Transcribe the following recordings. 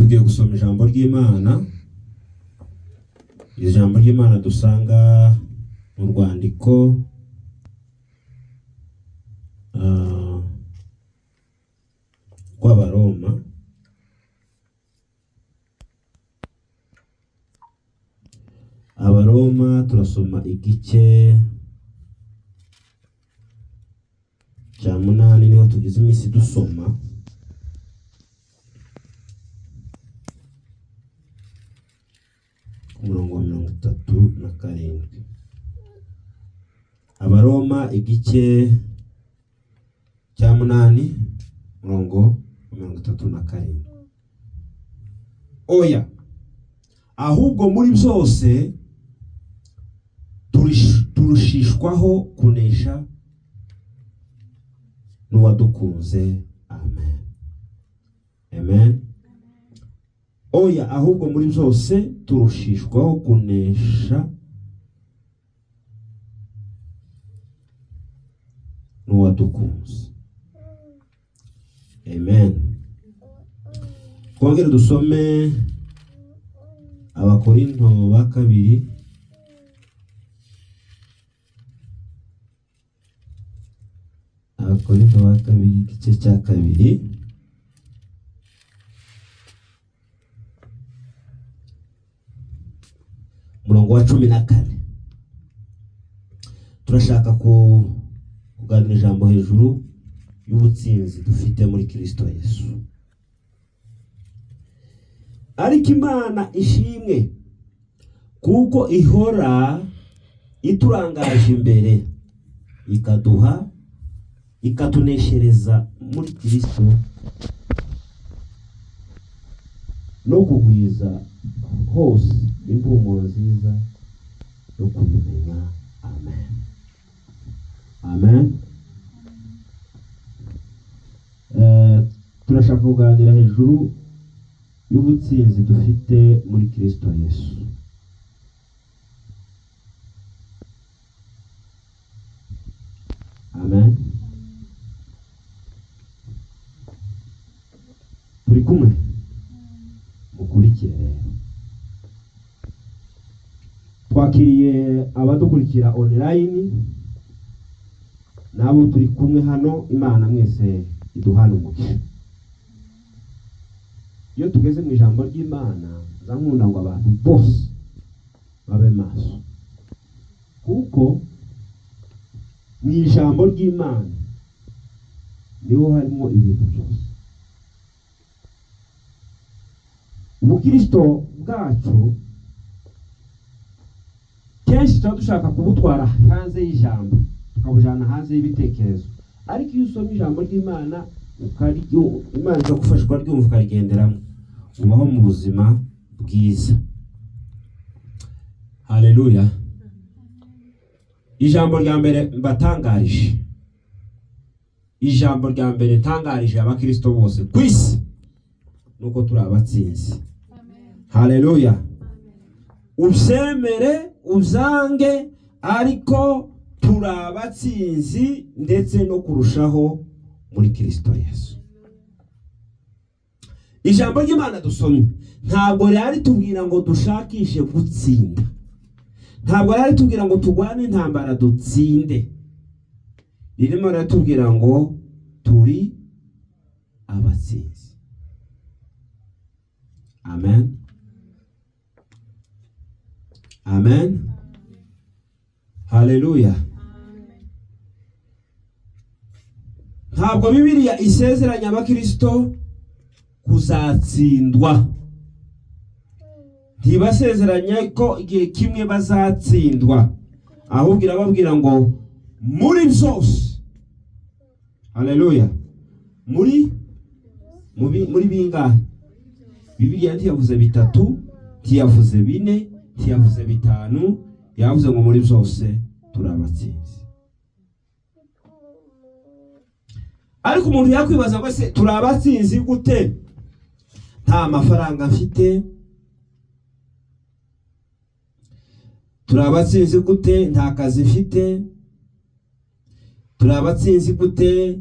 Tugiye gusoma ijambo ry'Imana, ijambo ry'Imana dusanga mu rwandiko rw'Abaroma, Abaroma turasoma igice cya 8, niho tugize iminsi dusoma. Ku murongo wa 37. Abaroma igice cya 8 umurongo wa 37. Oya, ahubwo muri byose turushishwaho kunesha n'uwadukunze. Amen. Amen. Oya, ahubwo muri byose turushishwaho kunesha n'uwadukunze. Amen. Twongere dusome Abakorinto ba kabiri, Abakorinto ba kabiri igice cya 2, umurongo wa 14. Turashaka kuganira ijambo hejuru y'ubutsinzi dufite muri Kristo Yesu. Ariko Imana ishimwe kuko ihora iturangaje imbere, ikaduha, ikatuneshereza muri Kristo no kugwiza hose impumuro nziza yo kuyimenya. Amen. Amen. Turashaka kuganira hejuru y'ubutsinzi dufite muri Kristo Yesu. Amen. Turi kumwe, mukurikire rero. Twakiriye abadukurikira online nabo turi kumwe hano. Imana mwese iduhana umugisha. Iyo tugeze mu ijambo ry'Imana nza nkunda ngo abantu bose babe maso, kuko mu ijambo ry'Imana niho harimo ibintu byose. Ubukristo bwacu kenshi tuba dushaka kubutwara hanze y'ijambo, tukabujana hanze y'ibitekerezo. Ariko iyo usomye ijambo ry'Imana Imana ikagufasha ukaryumva ukarigenderamo, ubaho mu buzima bwiza. Haleluya. Ijambo rya mbere mbatangarije, ijambo rya mbere ntangarije abakristo bose ku isi, nuko turi abatsinzi. Haleluya. Ubyemere uzange, ariko turi abatsinzi ndetse no kurushaho muri Kristo Yesu. Ijambo ry'Imana dusomye ntabwo rari tubwira ngo dushakishe gutsinda, ntabwo rari tubwira ngo turwane intambara dutsinde. Ririmo riratubwira ngo turi abatsinzi. Amen. Amen. Haleluya. Ntabwo Bibiliya isezeranya abakristo kuzatsindwa. Ntibasezeranya ko igihe kimwe bazatsindwa, ahubwo irababwira ngo muri byose. Haleluya. Muri bingahe? Bibiliya ntiyavuze 3, ntiyavuze 4, ntiyavuze 5, yavuze ngo muri byose turi abatsinzi. Ariko umuntu yakwibaza ngo ese turi abatsinzi gute? Nta mafaranga mfite. Turi abatsinzi gute? Nta kazi mfite. Turi abatsinzi gute?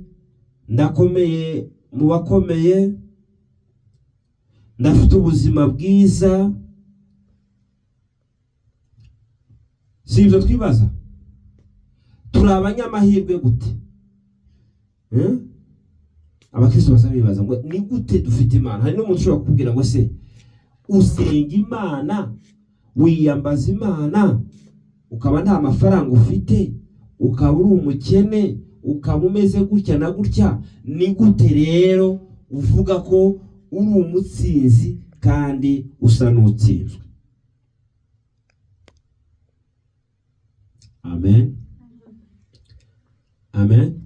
Ndakomeye mu bakomeye. Ndafite ubuzima bwiza. Si ibyo twibaza? Turi abanyamahirwe gute? Abakristo baza bibaza ngo ni gute dufite Imana. Hari n'umuntu ushobora kukubwira ngo se usenga Imana, wiyambaza Imana, ukaba nta mafaranga ufite, ukaba uri umukene, ukaba umeze gutya na gutya, ni gute rero uvuga ko uri umutsinzi kandi usa n'utsinzwe? Amen. Amen.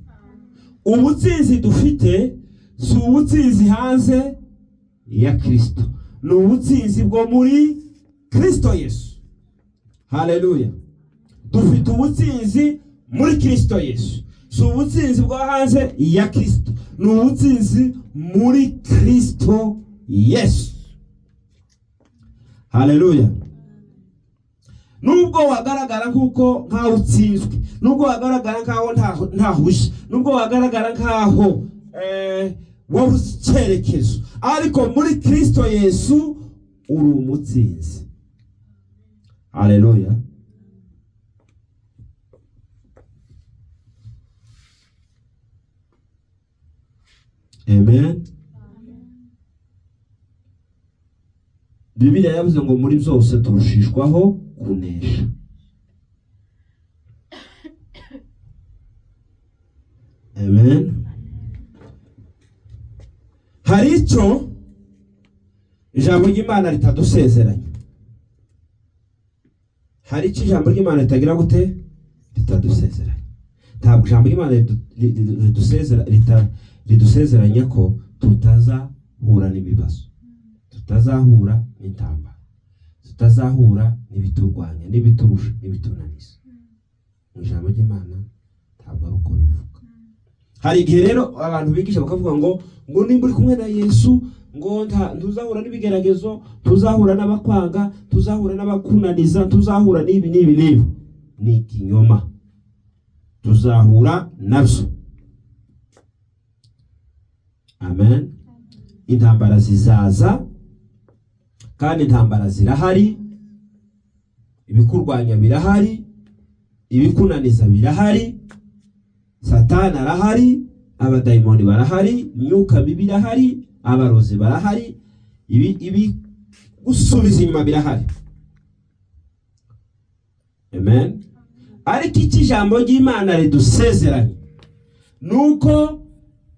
Ubutsinzi dufite si ubutsinzi hanze ya Kristo, ni ubutsinzi bwo muri Kristo Yesu. Haleluya. Dufite ubutsinzi muri Kristo Yesu, si ubutsinzi bwo hanze ya Kristo, ni ubutsinzi muri Kristo Yesu. Haleluya. Nubwo wagaragara nkuko nkaho utsinzwe, nubwo wagaragara nkaho ntahuje, nubwo wagaragara nkaho wabuze icyerekezo, ariko muri Kristo Yesu uri umutsinzi. Haleluya. Amen. Bibiliya yavuze ngo muri byose turushishwaho kunesha. Amen. Hari icyo ijambo ry'Imana ritadusezeranya. Hari icyo ijambo ry'Imana ritagira gute? Ritadusezeranya. Ntabwo ijambo ry'Imana ridusezeranya ko tutazahura n'ibibazo, tutazahura n'intambara, tutazahura n'ibiturwanya, n'ibiturusha, n'ibitunaniza. Mu ijambo ry'Imana ntabwo ari uko bivuga. Hari igihe rero abantu bigisha bakavuga ngo nimba uri kumwe na Yesu ngo ntuzahura n'ibigeragezo, ntuzahura n'abakwanga, ntuzahura n'abakunaniza, ntuzahura n'ibi n'ibi n'ibi. Ni ikinyoma. Tuzahura nabyo. Amen. Intambara zizaza, kandi intambara zirahari, ibikurwanya birahari, ibikunaniza birahari, Satani arahari, abadayimoni barahari, imyuka mibi irahari, abarozi barahari, ibi gusubiza inyuma birahari. Amen. Ariko iki ijambo ry'Imana ridusezeranye nuko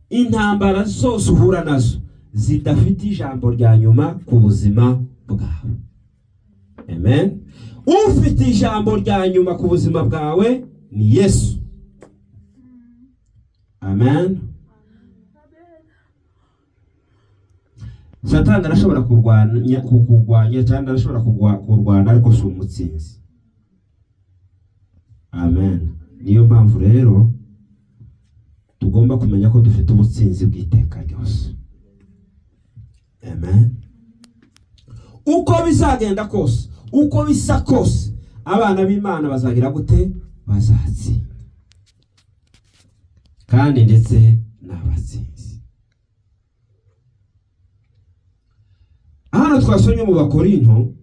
intambara zose uhura nazo zidafite ijambo rya nyuma ku buzima bwawe. Amen. Ufite ijambo rya nyuma ku buzima bwawe ni Yesu. Amen. Satani arashobora kurwanya cyangwa arashobora kurwana, ariko si umutsinzi. Amen. Niyo mpamvu rero tugomba kumenya ko dufite ubutsinzi bw'iteka ryose. Amen. Uko bizagenda kose, uko bisa kose, abana b'Imana bazagira gute? Bazatsinda. Kandi ndetse n'abatsinzi. Hano twasomye mu Bakorinto,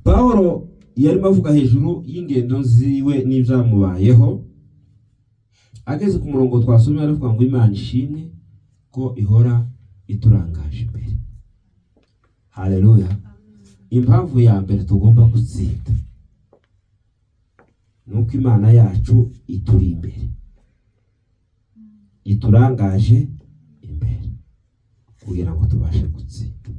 Paulo yarimo avuga hejuru y'ingendo ziwe n'ibyamubayeho. Ageze ku murongo twasomye aravuga ngo Imana ishimwe ko ihora iturangaje imbere. Haleluya. Impamvu ya mbere tugomba gutsinda nuko Imana yacu ituri imbere, iturangaje imbere kugira ngo tubashe gutsinda.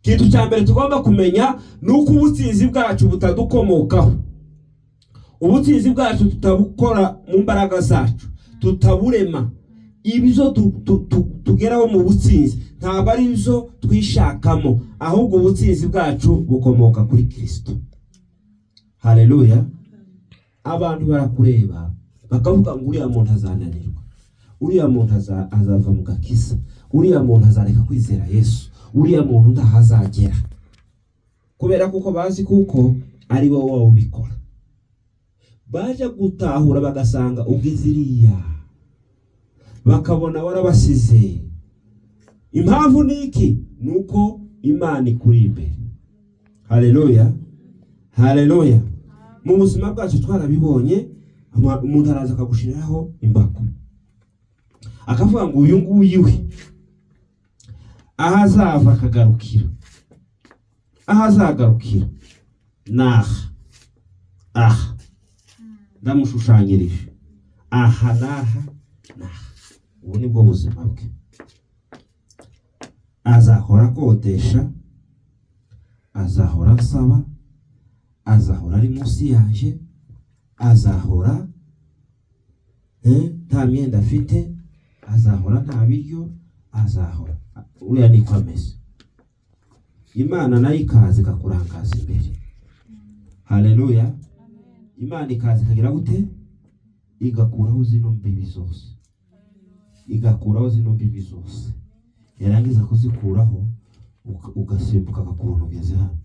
Ikintu cya mbere tugomba kumenya nuko ubutsinzi bwacu butadukomokaho. Ubutsinzi bwacu tutabukora mu mbaraga zacu, tutaburema. Ibyo tugeraho mu butsinzi ntabwo ari ibyo twishakamo, ahubwo ubutsinzi bwacu bukomoka kuri Kristo. Haleluya. Abantu barakureba bakavuga ngo uriya muntu azananirwa, uriya muntu azava mu gakiza, uriya muntu azareka kwizera Yesu, uriya muntu ntahazagera, kubera kuko bazi kuko ari wowe ubikora. Baje gutahura bagasanga ugeze iriya, bakabona warabasize, Impamvu ni iki? Ni uko Imana ikuri imbere. Haleluya, haleluya. Mu buzima bwacu twarabibonye, umuntu araza akagushiriraho imbago, akavuga ngo uyu nguyu we aho azava akagarukira, aho azagarukira ni aha, aha ndamushushanyirije, aha n'aha n'aha. Ubu ni bwo buzima bwe. Azahora akodesha, azahora asaba, azahora ari munsi yanjye, azahora nta myenda afite, azahora nta biryo, azahora uriya niko ameze. Imana nayo ikaza ikakurangaza imbere. Haleluya. Imana ikaza ikagira gute? Igakuraho zino mbibi zose, igakuraho zino mbibi zose. Yarangiza kuzikuraho, ugasimbuka akakubona ugeze hano,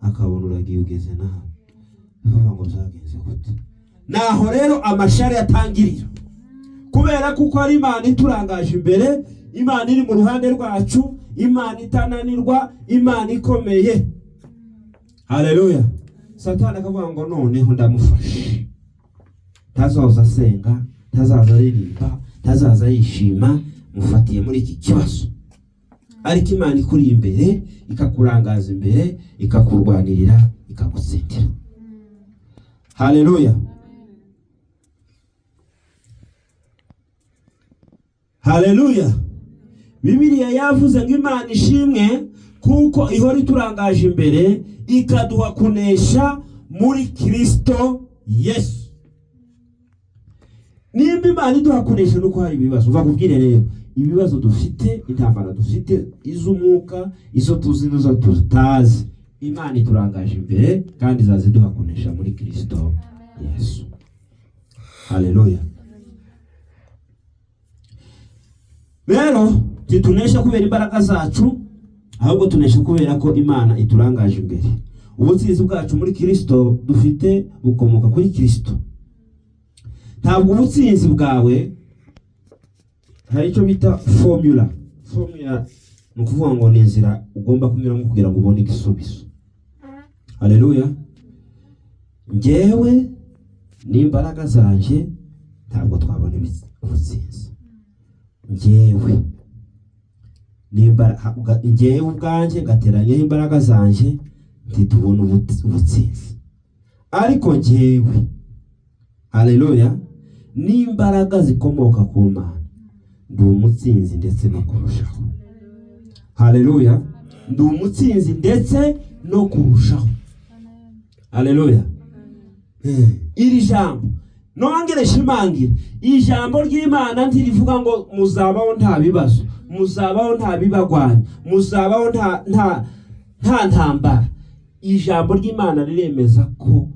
akabona uragiye ugeze na hano, akavuga ngo byagenze gute? Naho rero amashari yatangirira, kubera kuko ari Imana iturangaje imbere, Imana iri mu ruhande rwacu, Imana itananirwa, Imana ikomeye. Haleluya. Satani akavuga ngo noneho ndamufashe, ntazaza asenga, ntazaza aririmba, ntazaza yishima, mufatiye muri iki kibazo. Ariko Imana ikuri imbere, ikakurangaza imbere, ikakurwanirira, ikagutsindira. Haleluya, haleluya. Bibiliya yavuze ngo Imana ishimwe kuko ihora iturangaje imbere, ikaduha kunesha muri Kristo Yesu. Nimba Imana iduha kunesha nuko hari ibibazo, uva kubwire rero ibibazo dufite, intambara dufite, iz'umwuka, izo tuzi n'izo tutazi, Imana iturangaje imbere kandi izaziduha kunesha muri Kristo Yesu. Haleluya. Rero ntitunesha kubera imbaraga zacu, ahubwo tunesha kubera ko Imana iturangaje imbere. Ubutsinzi bwacu muri Kristo dufite bukomoka kuri Kristo. Ntabwo ubutsinzi bwawe, hari icyo bita formula. Formula ni ukuvuga ngo ni inzira ugomba kunyuramo kugira ngo ubone igisubizo. Haleluya. Njyewe n'imbaraga zanje ntabwo twabona ubutsinzi. Njyewe njyewe ubwanjye ngateranyaho imbaraga zanje ntitubona ubutsinzi. Ariko njyewe, haleluya, n'imbaraga zikomoka ku Mana ndi umutsinzi ndetse no kurushaho. Haleluya, ndi umutsinzi ndetse no kurushaho. Haleluya. Iri jambo nongere shimangire, ijambo ry'Imana ntirivuga ngo muzabaho nta bibazo, muzabaho nta bibagwanya, muzabaho nta ntambara. Ijambo ry'Imana riremeza ko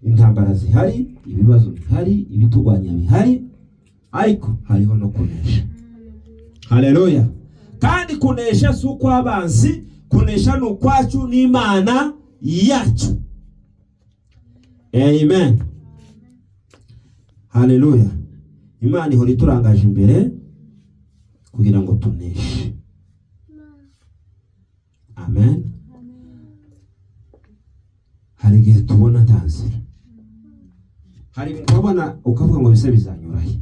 intambara zihari, ibibazo bihari, ibitugwanya bihari, ariko hariho no kunesha. Haleluya. Kandi kunesha si ukw'abanzi, kunesha ni ukwacu n'Imana yacu. Amen. Haleluya. Imana ihora iturangaje imbere kugira ngo tuneshe. Amen. Hari igihe tubona nta nzira, hari ukabona ukavuga ngo bise bizanyurahe,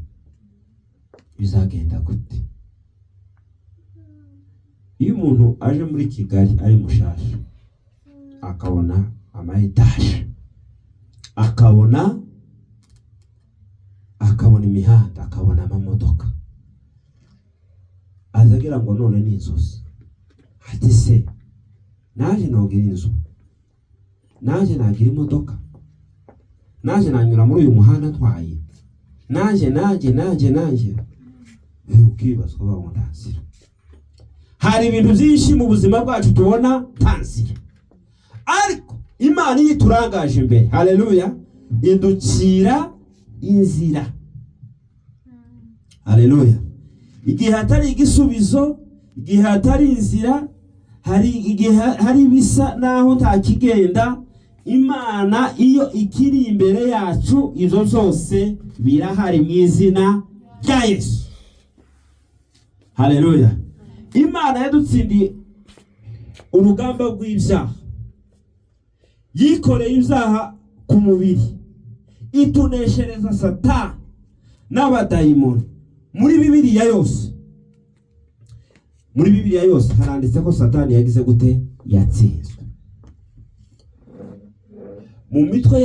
bizagenda gute? Iyo umuntu aje muri Kigali ari mushasha, akabona ama etaje, akabona imihanda, akabona amamodoka, azagira ngo none ni inzozi. Ati se naje nogira inzu, naje nagira imodoka, naje nanyura muri uyu muhanda ntwaye, naje naje naje naje. Ukibaza ukavuga ngo nta nzira. Hari ibintu byinshi mu buzima bwacu tubona nta nzira, ariko Imana iyo iturangaje imbere, haleluya, iducira inzira. Haleluya. Igihe hatari igisubizo, igihe hatari inzira, hari igihe hari ibisa naho nta kigenda, Imana iyo ikiri imbere yacu, ibyo byose birahari mu izina rya Yesu. Haleluya. Imana yadutsindiye urugamba rw'ibyaha, yikoreye ibyaha ku mubiri, ituneshereza Satani n'abadayimoni. Muri Bibiliya yose, muri Bibiliya yose haranditse ko Satani yagize gute? Yatsinzwe. Mu mitwe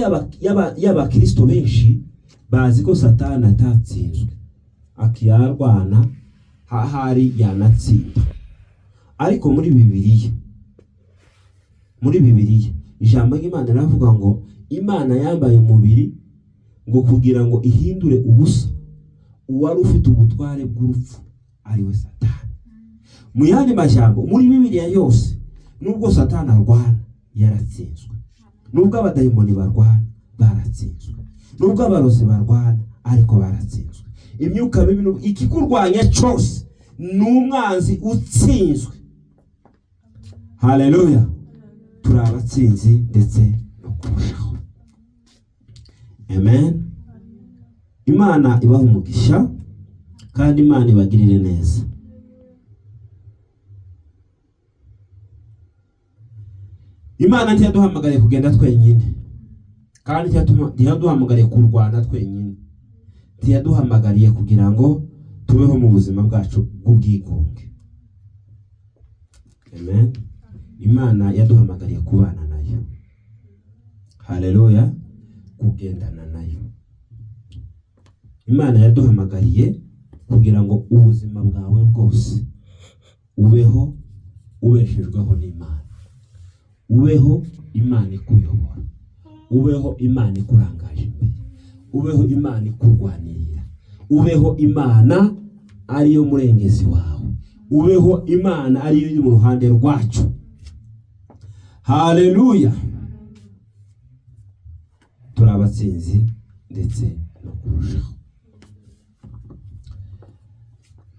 y'abakristo benshi bazi ko Satani atatsinzwe, akiyarwana hahari yanatsinda. Ariko muri Bibiliya, muri Bibiliya ijambo ry'Imana riravuga ngo Imana yambaye umubiri ngo kugira ngo ihindure ubusa uwari ufite ubutware bw'urupfu, ariwe Satani. Mu yandi majambo, muri Bibiliya yose, nubwo Satani arwana yaratsinzwe, nubwo abadayimoni barwana baratsinzwe, nubwo abarozi barwana ariko baratsinzwe, imyuka mibi, ikikurwanya cyose ni umwanzi utsinzwe. Haleluya. Turi abatsinzi ndetse no kurushaho. Amen. Imana ibaha umugisha kandi Imana ibagirire neza. Imana ntiyaduhamagariye kugenda twenyine, kandi ntiyaduhamagariye kurwana twenyine, ntiyaduhamagariye kugira ngo tubeho mu buzima bwacu bw'ubwigunge. Amen. Imana yaduhamagariye kubana nayo. Haleluya. Kugendana nayo. Imana yaduhamagariye kugira ngo ubuzima bwawe bwose ubeho ubeshejweho n'Imana, ubeho Imana ikuyobora, ubeho Imana ikurangaje imbere, ubeho Imana ikurwanirira, ubeho Imana ariyo murengezi wawe, ubeho Imana ariyo iri mu ruhande rwacu. Haleluya. Turi abatsinzi ndetse no kurushaho.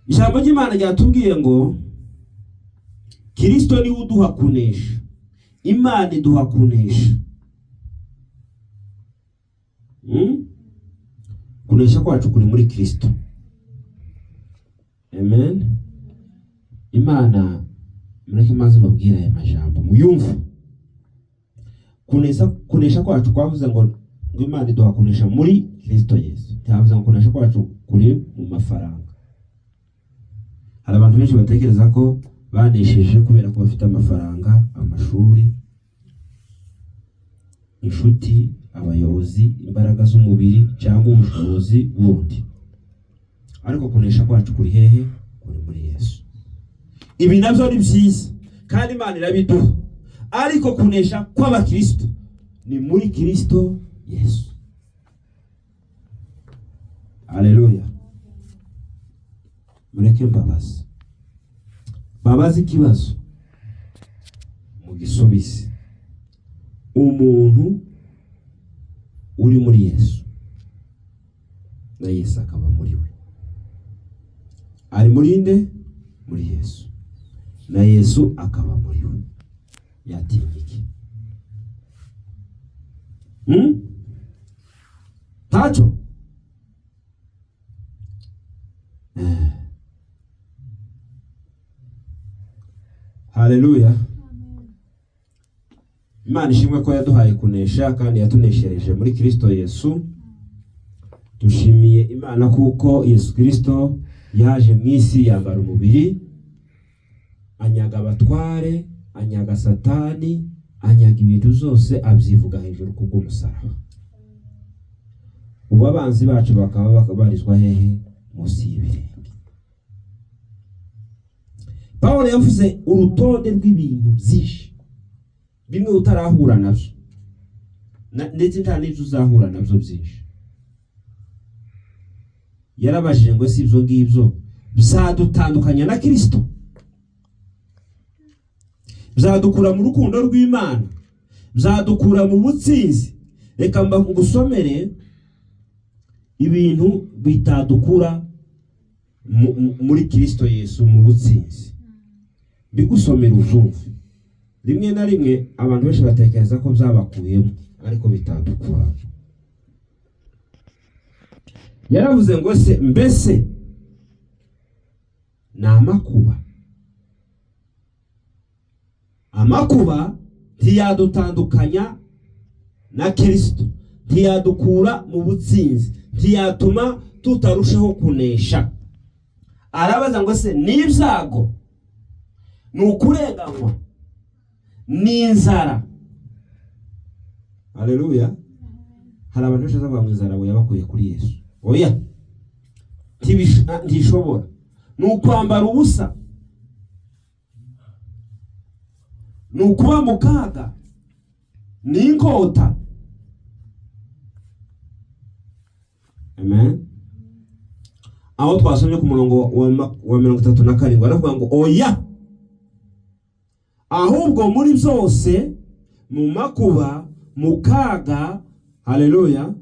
Ijambo ry'Imana ryatubwiye ngo Kristo niwe uduha kunesha. Imana iduha kunesha. Kunesha kwacu kuri muri Kristo. Amen. Imana mureke maze babwira aya majambo muyumve. Kunesha kwacu kwavuze ngo Imana iduha kunesha muri Kristo Yesu. Ntiyavuze ngo kunesha kwacu kuri mu mafaranga. Hari abantu benshi batekereza ko banesheje kubera ko bafite amafaranga, amashuri, inshuti, abayobozi, imbaraga z'umubiri cyangwa ubushobozi bundi. Ariko kunesha kwacu kuri hehe? Kuri muri Yesu. Ibi nabyo ni byiza kandi Imana irabiduha, ariko kunesha kw'abakristo ni muri Kristo Yesu. Haleluya. Mureke mbabaze, babaze ikibazo mugisubize. Umuntu uri muri Yesu na Yesu akaba muri we, ari muri nde? Muri Yesu, na Yesu akaba muri we, yatinya iki? Ntacyo. Haleluya. Imana ishimwe ko yaduhaye kunesha kandi yatuneshereje muri Kristo Yesu. Dushimiye Imana kuko Yesu Kristo yaje mu isi yambara umubiri, anyaga abatware, anyaga Satani, anyaga ibintu zose, abyivuga hejuru kubw'umusaraba. Ubu abanzi bacu bakaba babarizwa hehe? Munsi y'ibirenge. Pawulo yavuze urutonde rw'ibintu byinshi, bimwe utarahura nabyo ndetse nta n'ibyo uzahura nabyo byinshi. Yarabajije ngo si ibyo ngibyo bizadutandukanya na Kristo, bizadukura mu rukundo rw'Imana, bizadukura mu butsinzi. Reka ngusomere ibintu bitadukura muri Kristo Yesu mu butsinzi, bigusomera uzumve. Rimwe na rimwe abantu benshi batekereza ko byabakuyemo, ariko bitadukura. Yaravuze ngo se mbese Ni amakuba. Amakuba ntiyadutandukanya na Kirisito, ntiyadukura mu butsinzi, ntiyatuma tutarushaho kunesha. Arabaza ngo se ni ibyago, ni ukurenganywa, ni inzara? Haleluya. Hari abantu benshi bavuga ngo inzara ngo yabakuye kuri Yesu. Oya, ntishobora. Ni ukwambara ubusa, ni ukuba mu kaga, ni inkota. Amen. Aho twasomye ku murongo wa 37 aravuga ngo oya, ahubwo muri byose, mu makuba, mu kaga, haleluya,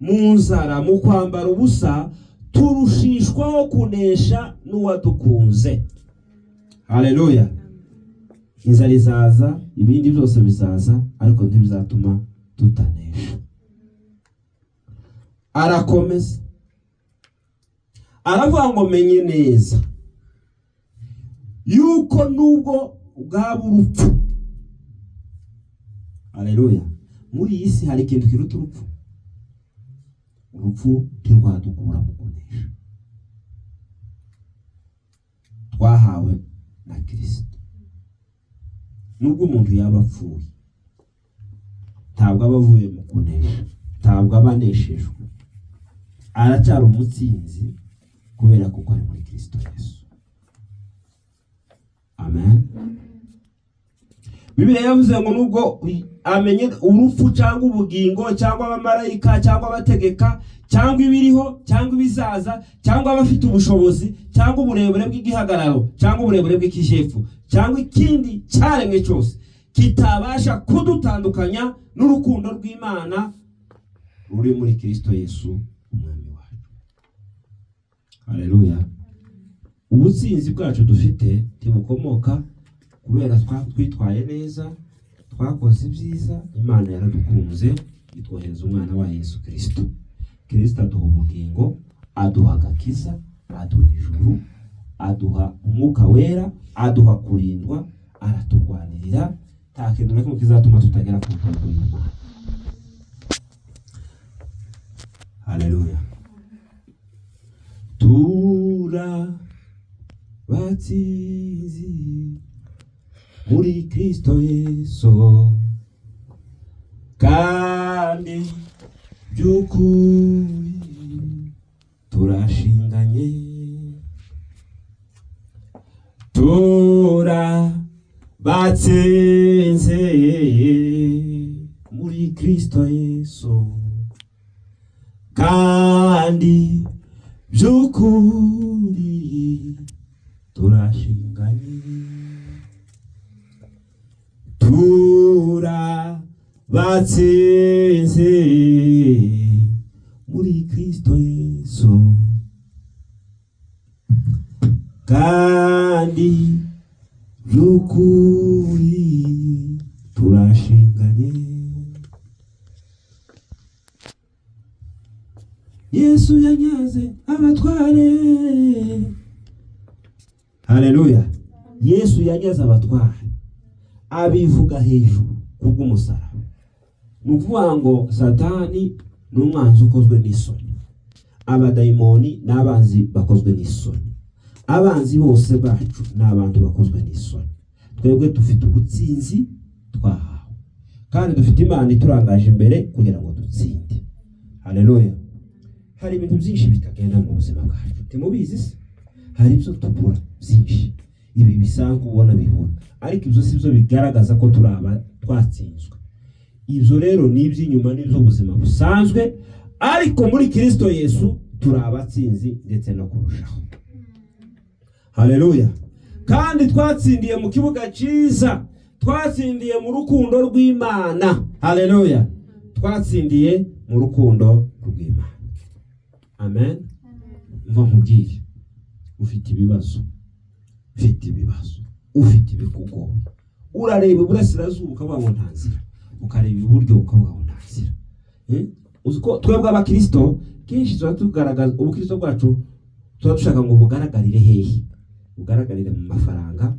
mu nzara, mu kwambara ubusa, turushishwaho kunesha n'uwadukunze. Haleluya. Inzara izaza, ibindi byose bizaza, ariko ntibizatuma tutanesha. Arakomeza aravuga ngo menye neza yuko nubwo bwaba urupfu, haleluya, muri iyi si hari ikintu kiruta urupfu. Urupfu ntirwadukura mu kunesha twahawe na Kirisito. Nubwo umuntu yaba apfuye, ntabwo aba avuye mu kunesha, ntabwo aba aneshejwe, aracyari umutsinzi kubera kuko ari muri Kristo Yesu. Amen. Bibiliya yavuze ngo nubwo amenye urupfu cyangwa ubugingo cyangwa abamarayika cyangwa abategeka cyangwa ibiriho cyangwa ibizaza cyangwa abafite ubushobozi cyangwa uburebure bw'igihagararo cyangwa uburebure bw'ikijepfo cyangwa ikindi cyaremwe cyose kitabasha kudutandukanya n'urukundo rw'Imana ruri muri Kristo Yesu umwami wacu. Haleluya. Ubutsinzi bwacu dufite ntibukomoka kubera twitwaye neza, twakoze ibyiza. Imana yaradukunze itwohereza umwana wa Yesu Kristo. Kristo aduha ubugingo, aduha agakiza, aduha ijuru, aduha umwuka wera, aduha kurindwa, araturwanirira. Nta kintu na kimwe kizatuma tutagera ku ntego y'Imana. Haleluya. Tura batsinzi muri Kristo Yesu, kandi by'ukuri turashinganye. Tura batsinze muri Kristo Yesu, kandi by'ukuri turashinganye. Tura batsinze muri Kristo Yesu, kandi by'ukuri turashinganye. Yesu yanyaze abatware. Haleluya. Yesu yanyaze abatware, abivuga hejuru kubw'umusaraba. Ni ukuvuga ngo Satani ni umwanzi ukozwe n'isoni, abadayimoni ni abanzi bakozwe n'isoni, abanzi bose bacu ni abantu bakozwe n'isoni. Twebwe dufite ubutsinzi twahawe, kandi dufite Imana iturangaje imbere kugira ngo dutsinde. Haleluya. Hari ibintu byinshi bitagenda mu buzima bwacu, ntimubizi se? Hari ibyo tubura byinshi, ibi bisanzwe ubona bihura, ariko ibyo si byo bigaragaza ko turaba twatsinzwe. Ibyo rero ni iby'inyuma, n'iby'ubuzima busanzwe, ariko muri Kristo Yesu turi abatsinzi ndetse no kurushaho. Haleluya. Kandi twatsindiye mu kibuga cyiza, twatsindiye mu rukundo rw'Imana. Haleluya. Twatsindiye mu rukundo rw'Imana. Amen. Mva nkubwire, ufite ibibazo, ufite ibibazo, ufite ibikugoye, urareba iburasirazuba ukavuga ngo nta nzira, ukareba iburyo ukavuga ngo nta nzira. Uzi ko twebwe abakristo kenshi tuba tugaragaza ubukristo bwacu, tuba dushaka ngo bugaragarire hehe? Bugaragarire mu mafaranga,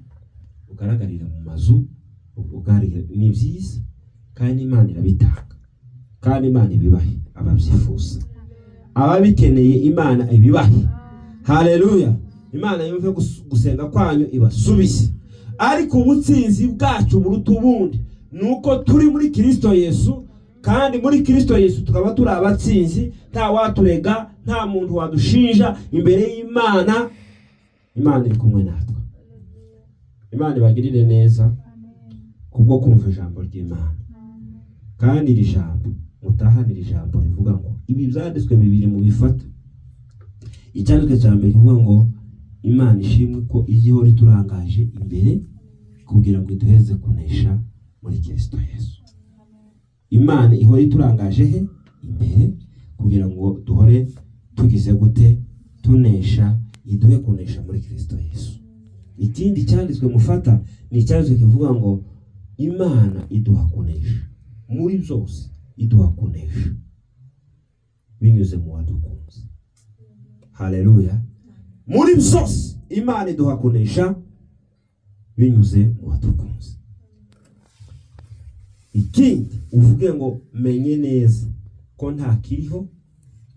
bugaragarire mu mazu, bugaragarire, ni byiza kandi Imana irabitanga, kandi Imana ibibahe ababyifuza, ababikeneye Imana ibibahe. Haleluya! Imana yumve gusenga kwanyu, ibasubize. Ariko ubutsinzi bwacu buruta ubundi ni uko turi muri Kristo Yesu, kandi muri Kristo Yesu tukaba turi abatsinzi. Nta waturega, nta muntu wadushinja imbere y'Imana. Imana iri kumwe natwe. Imana ibagirire neza kubwo kumva ijambo ry'Imana. Kandi iri jambo mutahane, iri jambo rivuga ngo ibi byanditswe bibiri mu bifata. Icyanditswe cya mbere kivuga ngo Imana ishimwe ko ijya ihora iturangaje imbere kugira ngo iduheze kunesha muri Kristo Yesu. Imana ihora iturangaje he? Imbere, kugira ngo duhore tugize gute? Tunesha, iduhe kunesha muri Kristo Yesu. Ikindi cyanditswe mufata ni icyanditswe kivuga ngo Imana iduha kunesha muri byose, iduha kunesha binyuze mu wadukunze. Haleluya! Muri byose Imana iduha kunesha binyuze mu wadukunze. Ikindi uvuge ngo menye neza ko nta kiriho,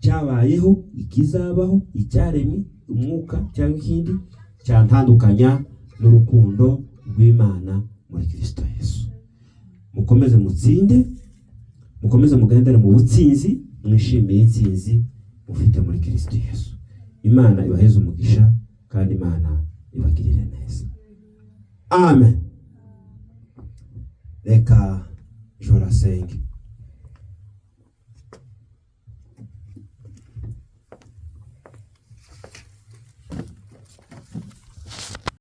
cyabayeho, ikizabaho, icyaremwe, umwuka cyangwa ikindi cyantandukanya n'urukundo rw'Imana muri Kristo Yesu. Mukomeze mutsinde, mukomeze mugendere mu butsinzi, mwishimiye intsinzi mufite muri Kristo Yesu. Imana ibaheze umugisha kandi Imana ibagirire neza. Amen. Reka jora asenge.